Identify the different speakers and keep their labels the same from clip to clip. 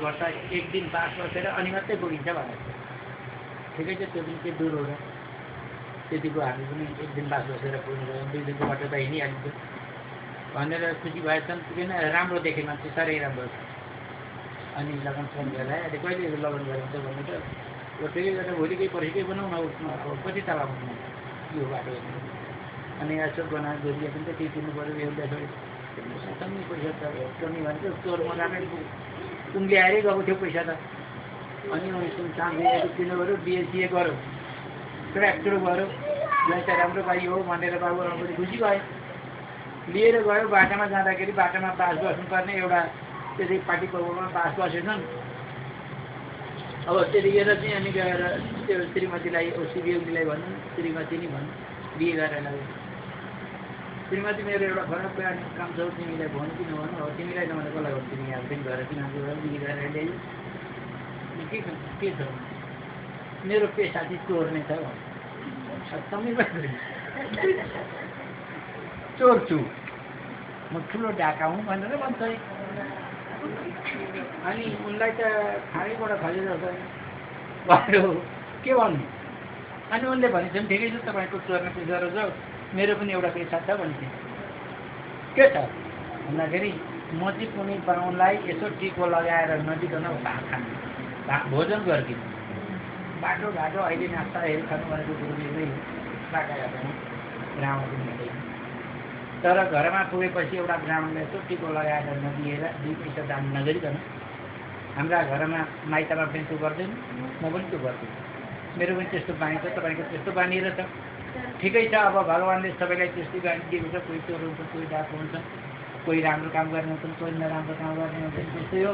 Speaker 1: गर्दा एक दिन बास बसेर अनि मात्रै पुगिन्छ भनेर ठिकै छ त्यो पनि के दूर हो र त्यतिको हामी पनि एक दिन बास बसेर पुग्नु गयौँ 2 दिनको बाटो त हिँडिहालिन्छ भनेर खुसी भएछन् किन राम्रो देखे मान्छे साह्रै राम्रो छ अनि लगन फोन गरेर अहिले कहिले लगन गरिन्छ भने त ठिकै गरेर भोलिकै पर्सिकै बनाउँ न अब कति तला बनाउँ यो बाटो अनि यसो बनाएर गोरिया पनि त केही किन्नु पऱ्यो एउटा छोरी सँगै पैसा त कमी भनेको चोरमा राम्रै उनले आएरै गएको थियो पैसा त अनि चाँदीहरू किन्नु पऱ्यो बिएसिए गऱ्यो ट्र्याक्टर गऱ्यो जहाँ चाहिँ राम्रो बाई हो भनेर बाबु आमाले खुसी भयो लिएर गयो बाटोमा जाँदाखेरि बाटोमा बास बस्नुपर्ने एउटा त्यति पार्टी प्रोग्राममा बास बसेछन् अब त्यतिखेर चाहिँ अनि गएर त्यो श्रीमतीलाई श्रीदेवीलाई भन्नु श्रीमती नि भन्नु बिहे गरेर लाग्यो श्रीमती मेरो एउटा खराब काम छ तिमीलाई भन्नु कि नभन्नु अब तिमीलाई नभने कसलाई भन्नु तिमी अब पनि घर तिमीहरू बिहे गरेर ल्यायो के छ मेरो पेसा चाहिँ चोर्ने छ चोर छु म ठुलो डाका हुँ भनेर भन्छ अनि उनलाई त खाँदैबाट खसेर भयो के भन्नु अनि उनले भनेछन् ठिकै छ तपाईँको चोर्ने पेसा रहेछ मेरो पनि एउटा पेसा छ भन्थे के छ भन्दाखेरि म चाहिँ कुनै बाहुनलाई यसो टिको लगाएर नदिकन भात खानु भोजन गरिदिनु बाटो घाटो अहिले नास्ताहरू खानु भनेको कुरो नै बाटा घाटोमा ब्राह्मण पनि हुँदैन तर घरमा पुगेपछि एउटा ब्राह्मणलाई यसो टिको लगाएर नदिएर 2 पैसा दान नगरिकन हाम्रा घरमा माइतमा पनि त्यो गर्दैन म पनि त्यो गर्दिनँ मेरो पनि त्यस्तो बानी छ तपाईँको त्यस्तो बानी रहेछ ठिकै छ अब भगवान्ले सबैलाई त्यस्तै बानी दिएको छ कोही चोर हुन्छ कोही डाको हुन्छ कोही राम्रो काम गर्ने हुन्छन् कोही नराम्रो काम गर्ने हुन्छन् त्यस्तै हो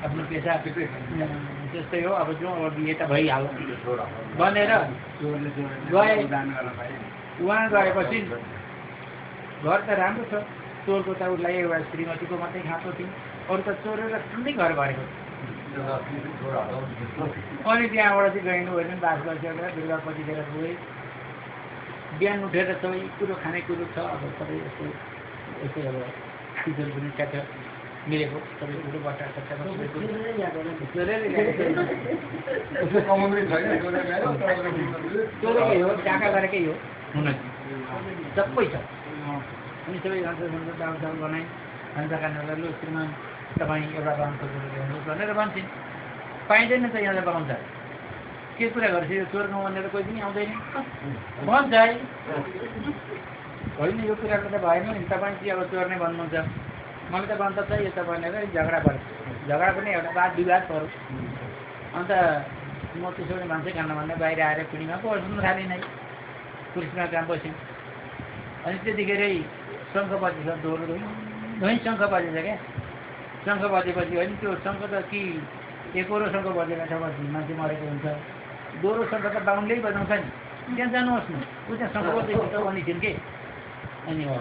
Speaker 1: आफ्नो पेसा त्यस्तै हो अब जाउँ अब बिहे त भइहाल्यो भनेर गए उहाँ गएपछि घर त राम्रो छ चोरको त उसलाई एउटा श्रीमतीको मात्रै खाएको थियो अरू त चोरेर ठुलै घर भरेको अनि त्यहाँबाट चाहिँ गइनु भने बास बसेर दुर्गापतितिर गए बिहान उठेर सबै कुरो खाने कुरो छ अब सबै यस्तो यस्तै अब सिजन पनि ट्याक्क मिलेको सबै कुरो बट्टा सट्टा चोरेकै हो डाका गरेकै हो हुन सबै छ अनि सबै दाम बनाएँ खान्छ खानेलाई लु श्रीमान तपाईँ एउटा बाहुनको कुरो ल्याउनुहोस् भनेर भन्छन् पाइँदैन त यहाँ त बाहुन्छ के कुरा गर्छ यो चोर्नु भनेर कोही पनि आउँदैन भन्छ है होइन यो कुराको त भएन नि तपाईँ चाहिँ अब चोर्ने भन्नुहुन्छ मलाई त भन्छ छ यो त भनेर झगडा पऱ्यो झगडा पनि एउटा वाद विवाद पऱ्यो अन्त म त्यसो भने मान्छे खान भन्दा बाहिर आएर पिँढीमा बस्नु थालेँ नै कुर्सीमा काम बस्यौँ अनि त्यतिखेरै शङ्ख बजेछ दोहोरो धोइ शङ्ख बजेछ क्या शङ्ख बजेपछि होइन त्यो शङ्ख त कि एकरो शङ्ख बजेको छ मान्छे मरेको हुन्छ दोहोरो शङ्ख त बाहुनले बजाउँछ नि त्यहाँ जानुहोस् न ऊ त्यहाँ शङ्ख बजेको त भनिथिन् कि अनि हो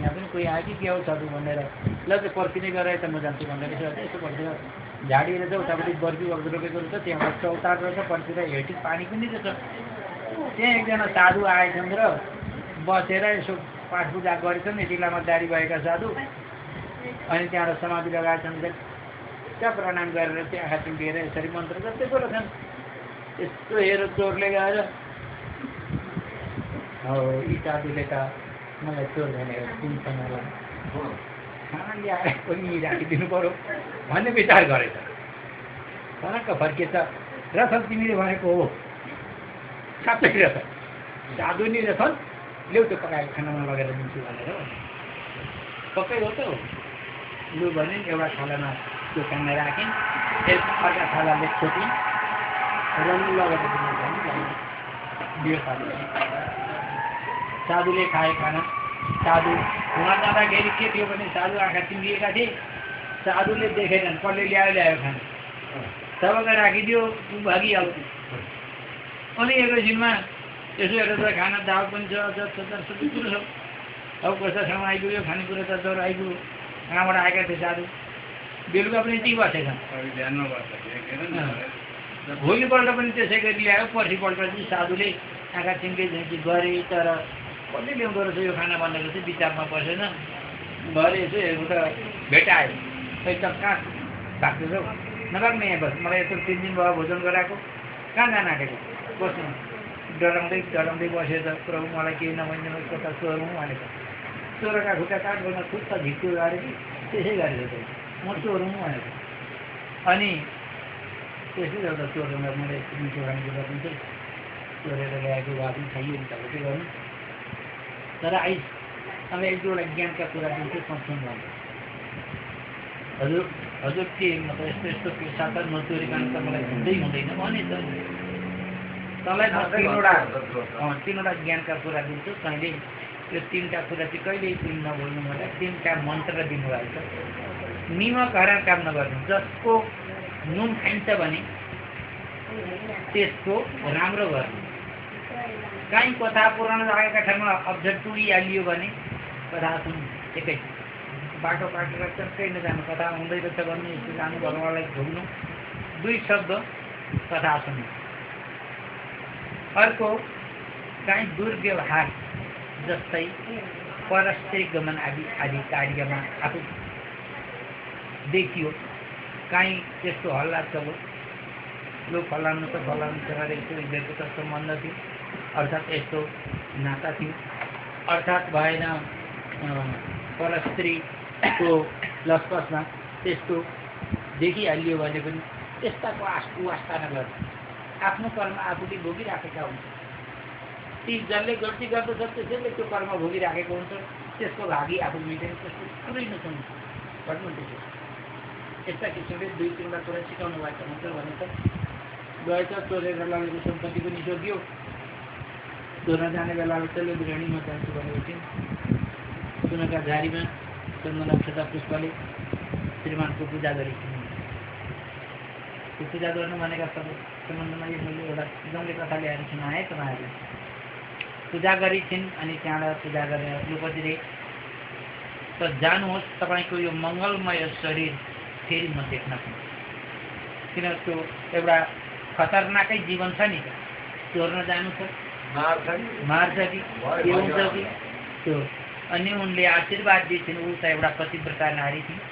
Speaker 1: यहाँ पनि कोही आयो कि के हो साधु भनेर ल चाहिँ पर्खिँदै गएर त म जान्छु भनेर यसो पर्खेर झाडीएर चाहिँ उतापट्टि बर्फी रोपेको रहेछ त्यहाँबाट चौतार रहेछ पर्खेर हेटी पानी पनि रहेछ त्यहाँ एकजना साधु आएछन् र बसेर यसो पाठ पूजा गरेछन् यति लामो दारी भएका साधु अनि त्यहाँबाट समाधि लगाएछन् त्यहाँ प्रणाम गरेर त्यहाँ आँखा चिम्लिएर यसरी मन्त्र जस्तै बोलेछन् यस्तो हेर चोरले गएर हो यी साधुले त मलाई चोर भनेर कुनसँगलाई खाना ल्याएर पनि राखिदिनु पऱ्यो भन्ने विचार गरेछ फरक्क फर्केछ रथन तिमीले भनेको हो साँच्चै रहेछ साधु नि रहेछन् ल्याउ त्यो पकाएको खानामा लगेर दिन्छु भनेर पक्कै हो त हो लु भने एउटा थालामा त्यो खाना राखेँ अर्का थालाले छोपेँ र लगेर दियो साधुले खाए खाना साधु उहाँ जाँदाखेरि के थियो भने साधु आँखा चिम्लिएका थिए साधुले देखेनन् कसले ल्यायो खाना सबैलाई राखिदियो ऊ भागिहाल्यो अनि एकैछिनमा यसो हेरेर खाना दाल पनि छ सबै कुरो छ अब कसैसँग आइपुग्यो खानेकुरा त जरो आइपुग्यो कहाँबाट आएका थिए साधु बेलुका पनि यति बसेछन् भोलिपल्ट पनि त्यसै गरी ल्यायो पर्सिपल्ट चाहिँ साधुले आँखा चिम्ले झैँकी गरे तर कसले ल्याउँदो रहेछ यो खाना भनेको चाहिँ विचारमा बसेन भरे यसो हेर्नु त भेटायो खै त कहाँ भएको छ नभाग्ने यहाँ बस मलाई यत्रो 3 दिन भयो भोजन गराएको कहाँ जान आँटेको बस्नु डराउँदै डराउँदै बसेछ प्रभु मलाई केही नभनिदिनु कता चोरौँ भनेको चोरका खुट्टा काट गर्न खुट्टा झिक्यो गरे कि त्यसै गरेको म चोरौँ भनेको अनि त्यसै एउटा चोरौँलाई मैले मिठो खानेकुरा पनि चाहिँ चोरेर ल्याएको भए पनि खाइयो नि त के गर्नु तर अब एक दुईवटा ज्ञानका कुरा दिन्छु सम्झौँ भन्नु हजुर के मतलब यस्तो यस्तो पेसा त नचोरिकन त मलाई हुँदैन भने त तँलाई तीनवटा ज्ञानका कुरा दिन्छु तैँले यो 3टा कुरा चाहिँ कहिल्यै तिमी नबोल्नु मलाई 3टा मन्त्र दिनुभएको छ निमक हराम काम नगर्नु जसको नुन खाइन्छ भने त्यसको राम्रो गर्नु काहीँ कथा पुरानो लागेका ठाउँमा अब्जर टुडिहालियो भने कथा सुन्नु एकै बाटो काटेर चक्कै नजानु कथा हुँदै रहेछ भन्ने यस्तो जानु भगवान्लाई घुम्नु 2 शब्द कथा सुन्नु अर्को काहीँ दुर्व्यवहार जस्तै परस्त्री गमन आदि कार्यमा आफू देखियो काहीँ त्यस्तो हल्ला चल्यो लो फलानु त फलानु छोराले यस्तो हिँडेको त सम्बन्ध थियो अर्थात् यस्तो नाता थियो अर्थात् भएन परस्त्रीको लसपसमा त्यस्तो देखिहालियो भने पनि त्यस्ताको वास्ता नगर्नु आफ्नो कर्म आफूले भोगिराखेका हुन्छ ती जसले गल्ती गर्दछ त्यसैले त्यो कर्म भोगिराखेको हुन्छ त्यसको भागी आफू मिल्दैन त्यसको कुरै नसुन्नु घट्नु त्यसो यस्ता किसिमले 2-3वटा कुरा सिकाउनु भएको हुन्छ भने त गएछ चोरेर लगेको सम्पत्ति पनि सोध्यो चोर्न जाने बेलामा त्यसले बिरानीमा जान्छु भनेको थियो सुनका झारीमा चन्दन अक्षता पुष्पले श्रीमानको पूजा गरिन् त्यो पूजा गर्नु भनेका सम्बन्धमा यो मैले एउटा गाउँले कथा ल्याएर सुनाएँ तपाईँहरूले पूजा गरिन् अनि त्यहाँबाट पूजा गरेर लुपतिले त जानुहोस् तपाईँको यो मङ्गलमय शरीर फेरि म देख्न पाऊँ किन त्यो एउटा खतरनाकै जीवन छ नि चोर्न जानु छ मार्छ कि के हुन्छ कि त्यो अनि उनले आशीर्वाद दिन्छन् ऊ त एउटा पतिव्रता नारी थिइन्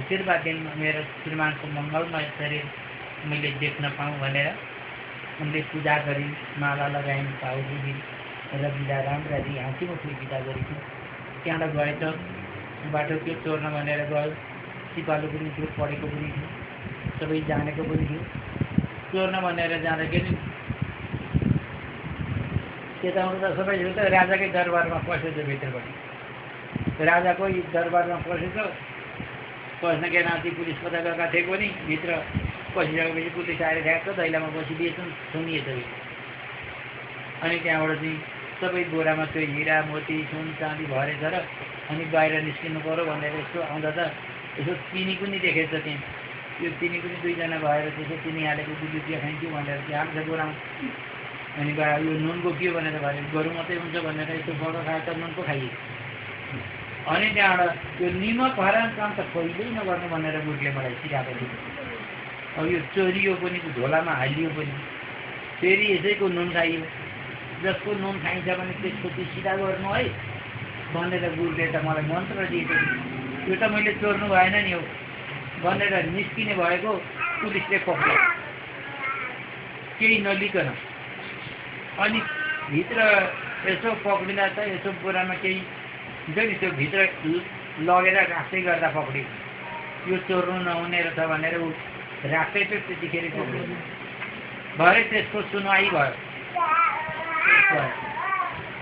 Speaker 1: आशीर्वाद दिन् मेरो श्रीमानको मङ्गलमय शरीर मैले देख्न पाऊँ भनेर उनले पूजा गरिन् माला लगाइन् पाउजी दिन् र बिदा राम्ररी हाँसीमुखले बिदा गरिन् त्यहाँबाट गएछ बाटो त्यो चोर्न भनेर गयो सिपालु पनि थियो पढेको पनि थियो सबै जानेको पनि थियो चोर्न भनेर जाँदाखेरि त्यताबाट त सबै त राजाकै दरबारमा पसेछ भित्रबाट राजाको दरबारमा पसेछ पस्नका नाति पुलिस पता गएका थिए पनि भित्र पसिसकेपछि पुलिस आएर ठ्याक्क दैलामा बसिदिएछन् सुनिएछ अनि त्यहाँबाट चाहिँ सबै बोरामा त्यो हिरा मोती सुन चाँदी भरेछ र अनि बाहिर निस्किनु पऱ्यो भनेर यसो आउँदा त यसो चिनी पनि देखेछ त्यहाँ त्यो चिनी पनि 2जना भएर त्यसो चिनी हालेको 2 रुपियाँ खाइन्थ्यो भनेर चाहिँ हाल्छ बोरामा अनि यो नुनको के भनेर भने गरौँ मात्रै हुन्छ भनेर यस्तो बडो खाए त नुनको खाइयो अनि त्यहाँबाट त्यो निमक हराम काम त कहिल्यै नगर्नु भनेर बुढीले मलाई सिकाएको थियो अब यो चोरियो पनि झोलामा हालियो पनि फेरि यसैको नुन खाइयो जसको नुन खाइन्छ भने त्यसको चाहिँ सिधा गर्नु है भनेर गुरुले त मलाई मन्त्र दिएको यो त मैले चोर्नु भएन नि हो भनेर निस्किने भएको पुलिसले पक्रियो केही नलिकन अनि भित्र यसो पक्रिँदा त यसो बोरामा केही हुन्छ नि त्यो भित्र लगेर राख्दै गर्दा पक्रियो यो चोर्नु नहुने रहेछ भनेर ऊ राख्दै थियो त्यतिखेर पक्रियो भरे त्यसको सुनवाई भयो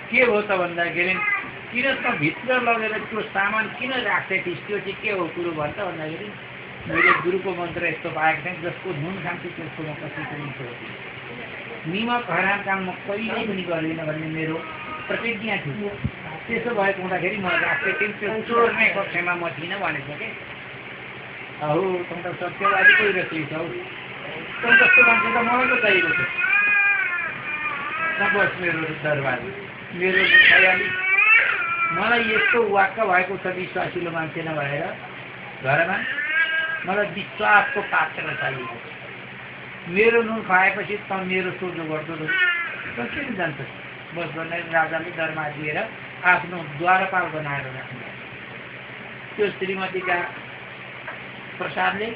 Speaker 1: के हो त भन्दाखेरि किन त भित्र लगेर त्यो सामान किन राख्दै थिइस् त्यो चाहिँ के हो कुरो भन्छ भन्दाखेरि मैले गुरुको मन्त्र यस्तो पाएको थिएँ जसको नुन खान्छु त्यसको म कसै पनि छोड्दिनँ निमक हराम काम म कहिल्यै पनि गर्दिनँ भन्ने मेरो प्रतिज्ञा थियो त्यसो भएको हुँदाखेरि म राख्दै थिएँ त्यो चोर्ने कक्षमा म थिइनँ भनेको के हौ त सत्यवादी कोही रहेछ हौ त जस्तो मान्छे त मलाई त चाहिएको थियो बस मेरो दरबार मेरो खयाली मलाई यस्तो वाक्क भएको छ विश्वासिलो मान्छे नभएर घरमा मलाई विश्वासको पात्र चाहिएको मेरो नुन खाएपछि त मेरो सोझो गर्दो रहेछ किन जान्छ बस भनेर राजाले दरमा दिएर आफ्नो द्वारपाल बनाएर राख्नु त्यो श्रीमतीका प्रसादले